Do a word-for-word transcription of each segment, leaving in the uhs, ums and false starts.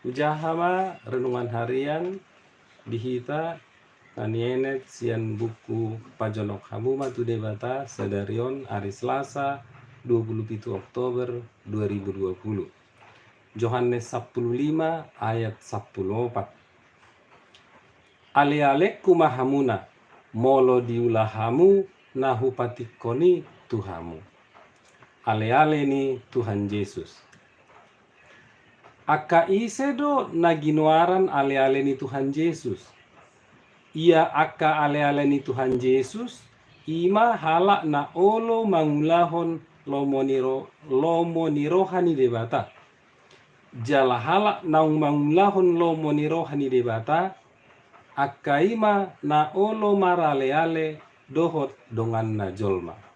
Hujaha ma renungan harian di hita na nienet sian buku Pajonok Hamu ma tu Debata sadari on, ari Selasa, dua puluh pitu Oktober dua ribu dua puluh. Johannes sampulu lima ayat sampulu opat. Alealengku ma hamuna, molo diula hamu na hupatikkon i tu hamu. Aleale ni Tuhan Jesus. Angka ise do na ginoaran aleale ni Tuhan Jesus? Ia angka aleale ni Tuhan Jesus, i ma halak na olo mangulahon lomo ni ro-, lomo ni roha ni Debata. Jala halak naung mangulahon lomo ni roha ni Debata, angka i ma na olo maraleale dohot donganna jolma.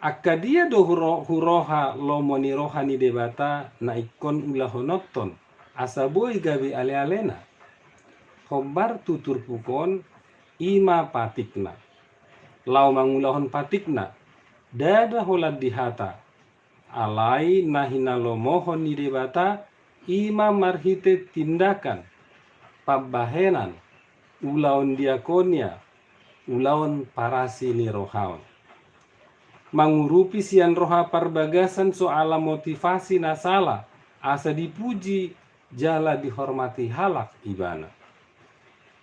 Angka dia do huro-, huroha lomo ni roha ni Debata na ingkon ulahononton, asa boi gabe alealena? Hombar tu turpuk on, i ma patikna. Laho mangulahon patikna, ndada holan di hata, alai na hinalomohon ni Debata, i ma marhite tindakan, pambahenan, ulaon diakonia, ulaon parasi ni roha on. Mangurupi sian roha parbagasan so ala motivasi na sala, asa dipuji jala dihormati halak ibana.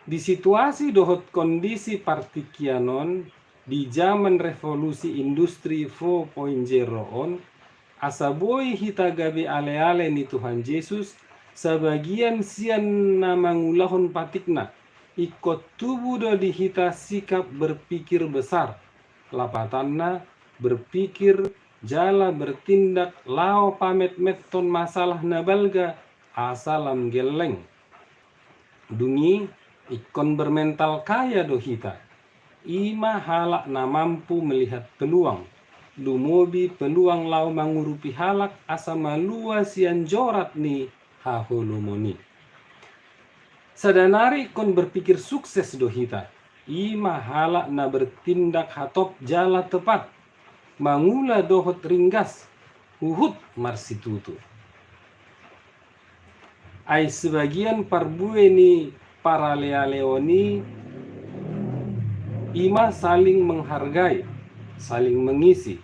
Di situasi dohot kondisi partingkian on, di jaman revolusi industri four point zero on, asa boi hita gabe ale-ale ni Tuhan Jesus, sabagian sian na mangulahon patikna, ingkon tubu do di hita sikap berpikir besar, lapatanna berpikir jala bertindak laho pametmeton masalah na balga asa lam gelleng. Dung i ingkon bermental kaya do hita. I ma halak na mampu melihat peluang, lumobi peluang laho mangurupi halak asa malua sian jorat ni haholomon i. Sada nari ingkon berpikir sukses do hita. I ma halak na bertindak hatop jala tepat, mangula dohot ringgas, huhut marsitutu. Ai sebagian parbue ni parale-aleon i, i ma saling menghargai, saling mengisi,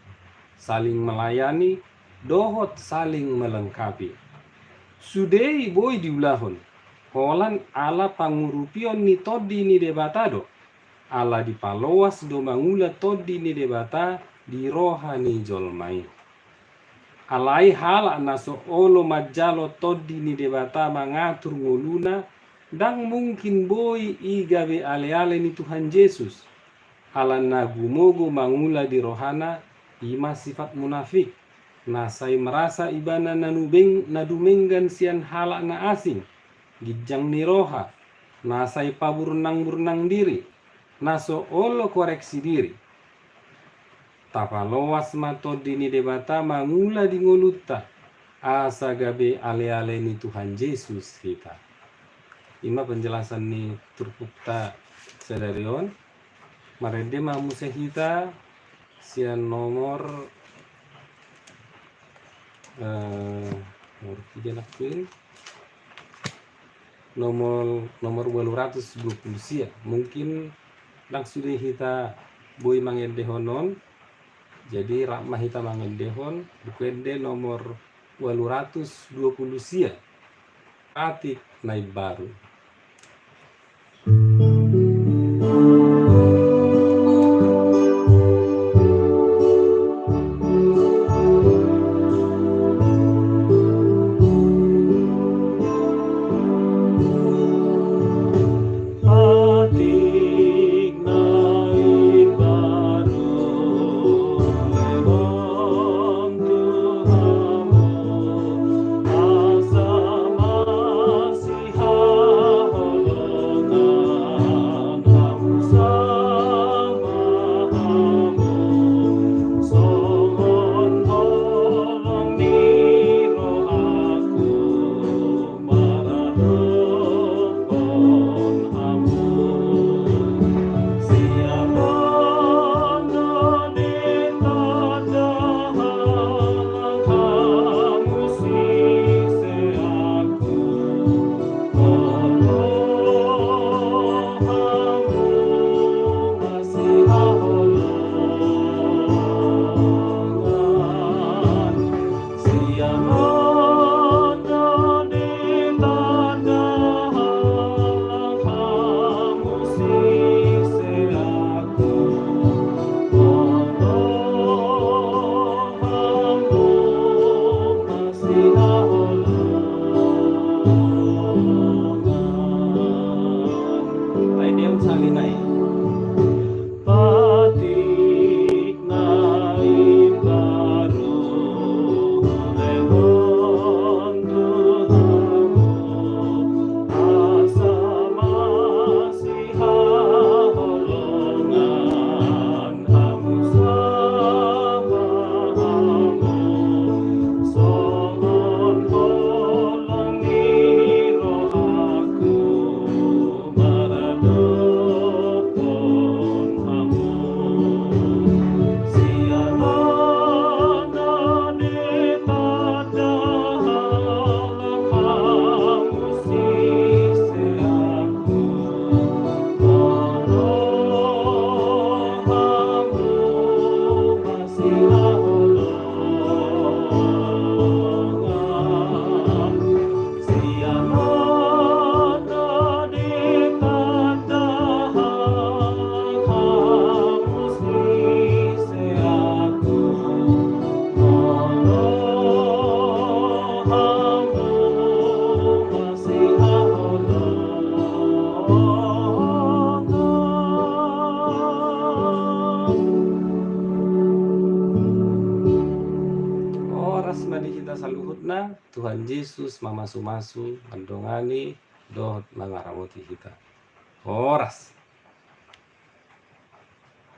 saling melayani, dohot saling melengkapi. Sude i boi diulahon, holan ala pangurupion ni Tondi ni Debata do, ala dipaloas do mangula Tondi ni Debata di roha ni jolma i. Alai halak na so olo manjalo Tondi ni Debata mangatur ngoluna, ndang mungkin boi i gabe ale-ale ni Tuhan Jesus. Ala na gumogo mangula di rohana, i ma sifat munafik, na sai merasa ibana na nubeng-, na dumenggan sian halak na asing, ginjang ni roha, na sai paburnang-burnang diri, na so olo koreksi diri. Tapaloas ma Tondi ni Debata mangula di ngolunta, asa gabe ale-ale ni Tuhan Jesus hita. I ma penjelasan ni turpukta sadari on. Marende ma muse hita sian nomor, eh, nomor tiga nakin. Nomor, nomor ualu ratus dua pulu sia. Mungkin ndang sude hita boi mangendehon on. Jadi rap ma hita mangendehon buku ende nomor ualu ratus dua pulu sia. Patik na imbaru. Tuhan Jesus mamasu-masu, mandongani dohot mangaramoti hita. Horas.